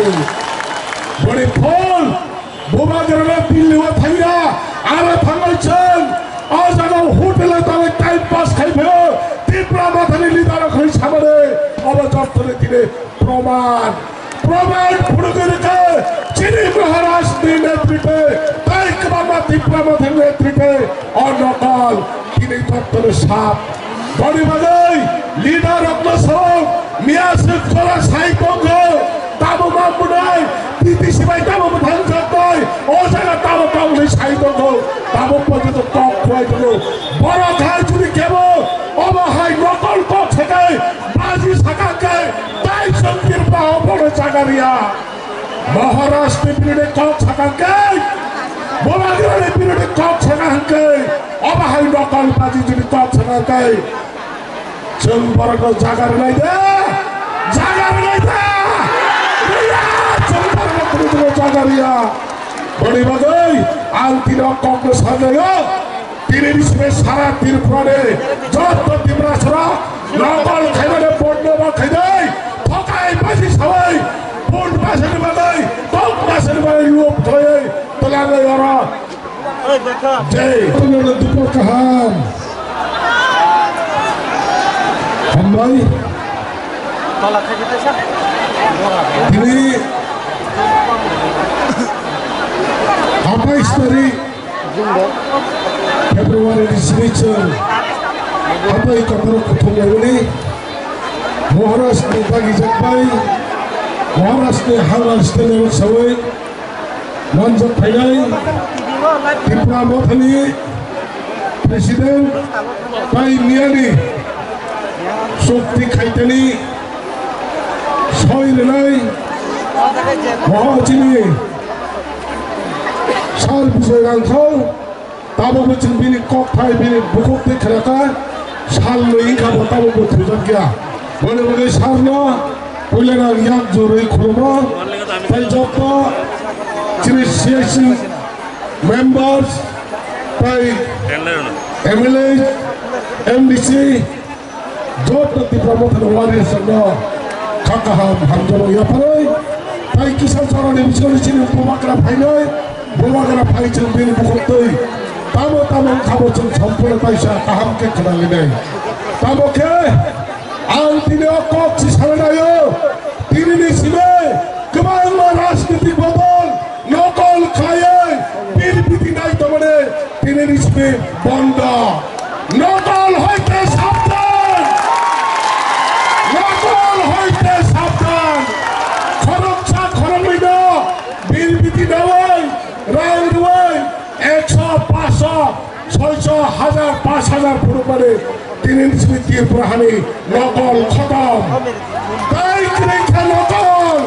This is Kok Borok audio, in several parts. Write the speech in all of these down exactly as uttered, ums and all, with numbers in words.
Boni phol, Bubagrano Delhi o thangya, aro thangwi chwng o jaga hotel o tangwi time pass khai phaio, Tipra Mothani leader rok hwnwi samani, obo jottoni tini proman, proman phunugwi rwkha, chini Maharaj ni netritwe, tai kwbangma Tipra Mothani netritwe, o nokol, tini jottoni sap. Boni bagwi leader rokno song, miya swk jora sai tongo, tamo ma bunai, T T C bai tamo bwthang jaknai, o jaga tamo tamo hwnwi sai tongo, tamo porjonto kok khuwai tongo. Borok hai jodi kebo obo hai nokol kok sakai baji saka khe, tai chwng Tripura o bono jaga riya. Maharaj ni birodhe kok saka khe, Bubagra ni birodhe kok saka hwnkhe, obo hai nokol baji jodi kok saka khe, chwng borokno jaga rwnai de, jaga rwnai de, riya, chwng borokno kunu kunu jaga riya. Boni bagwi ang tini o kokno sanai o, tini ni simi sara Tripura ni jotto Tiprasa rok nokol khaimani vote no ba khaidai, thokai baji sawi, vote basani bagwi, tok basani bagwi, lup thoi, twlangwi oro. Jai. Dupa kaham. Hambai. Tini aphai sari February ni sini chwng aphai kokoro kuthum laimani Maharaj ni dagi jakbai Maharaj ni hangar stadium sawi Manjak phainai Tipra Mothani President tai miyani chukti khaitani soi rwnai mohor chini Sir Bijoy Rangthau. Tabukbo chwng bini kokthai, bini bukhuk twi khlaka, salnwi wngkha bo tabukbo thwijakya. Boni bagwi sarno puilano yak jorwi khulumo, tei joto chini C S C members, tei M L A, M D C, Joto Tipra Mothani warriors rokno kha kaham hamjakmung yapharwi, tai kisa jorani bisingo chini Bubagra phainai, Bubagra phai chwng bini bukhuk twi tamo tamo wngkha bo chwng sompurno taisa kaham khe khwnalinai. Tamo khe ang tini o kok si sanai naio, tini ni simi kwbangma rajnitik bodol, nokol khlaiwi bir biti nai tongmani tini ni simi bondo. Nokol hoite sabdan! Nokol hoite sabdan! Khoroksa khoroknwino bir biti nawi, rang rwi, ekso, paso, soiso, hazar, pash hazar phunukmani tini ni simi Tripura hani nokol khotom. Tai kwrwi kha nokol.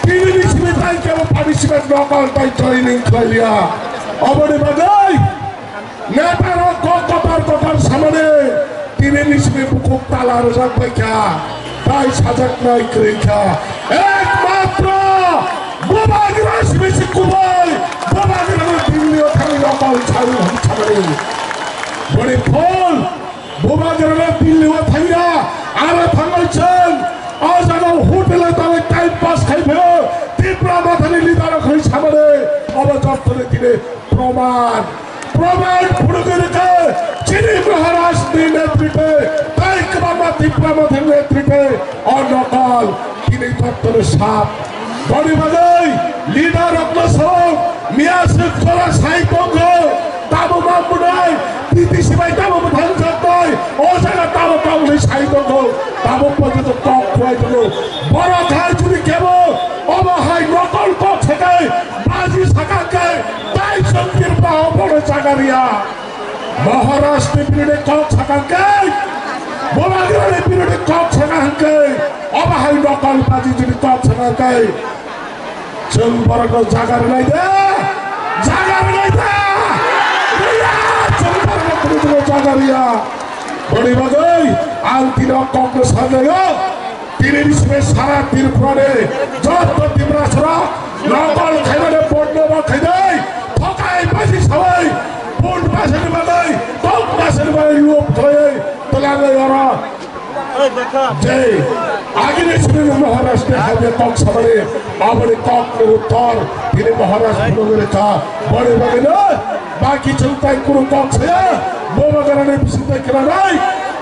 Tini ni simi tai kebo participate nokol tai joining khlaiya. Oboni bagwi neta rok kok kotor kotor samani tini ni simi bukhuk tala rwjak bai kha. Tai sajaknai kwrwi kha. Ekmatro Bubagra simi si kubui. Bubagrano Delhi o thangwi nokol sawi hwn samani. Boni phol Bubagrano Delhi o thangya, aro thangwi chwng o jaga hotel o tangwi time pass khai phaio, Tipra Mothani leader rok hwnwi samani, obo jottoni tini proman, proman phunugwi rwkha, chini Maharaj ni netritwe, tai kwbangma Tipra Mothani netritwe, o nokol, tini jottoni sap. Boni bagwi leader rokno song, miya swk jora sai tongo, tamo ma bunai, T T C bai tamo bwthang jaknai, o jaga tamo tamo hwnwi sai tongo, tamo porjonto kok khuwai tongo. Borok hai jodi kebo obo hai nokol kok sakai baji saka khe, tai chwng Tripura o bono jaga riya. Maharaj ni birodhe kok saka khe, Bubagra ni birodhe kok saka hwnkhe, obo hai nokol baji jodi kok saka khe, chwng borokno jaga rwnai de, jaga rwnai de, riya, chwng borokno kunu kunu jaga riya. Boni bagwi ang tini o kokno sanai o, tini ni simi sara Tripura ni joto Tiprasa rok nokol khaimani vote no ba khainai, thokai baji sawi, vote basani bagwi, tok basani bagwi, lup thoi, twlangwi oro. Je, agini sini Maharashtra hanya kok samani, aboni kok ni uttor, tini Maharashtra nuguri ka, boni bagino, baki chungtai kuru kok saya, boba garani bisintai kira nai,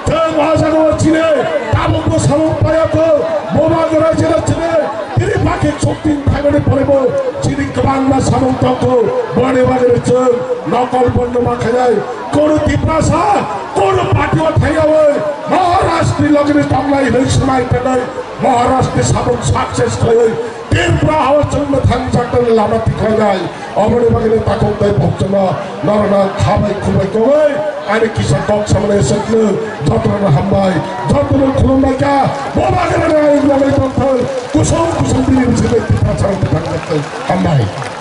teng wajago chine, tabuk bo samung payako, boba gara jera chine, tini baki chuktin thaimani porebo, chini kwbangma samung tongko, boni bagino chwng, nokol bondo ma khainai, Kono Tiprasa, kono party o thaiyawi, Maharashtra logini tonglai hinwi swmai tanai, Maharashtra sabung success khlaiwi, Tripura hao chwngno thangjaknani lama tikhlainai, oboni bagwi takhuk tei bokchwngno norokno khabai khubai kogwi, ani kisa kok samani swkno jotono hambai, jotono khulumbai kha, bo bagwi ani logwi tongthok, kusum kusum bini bisingtwi Tiprasa rok thangjakthok, hambai.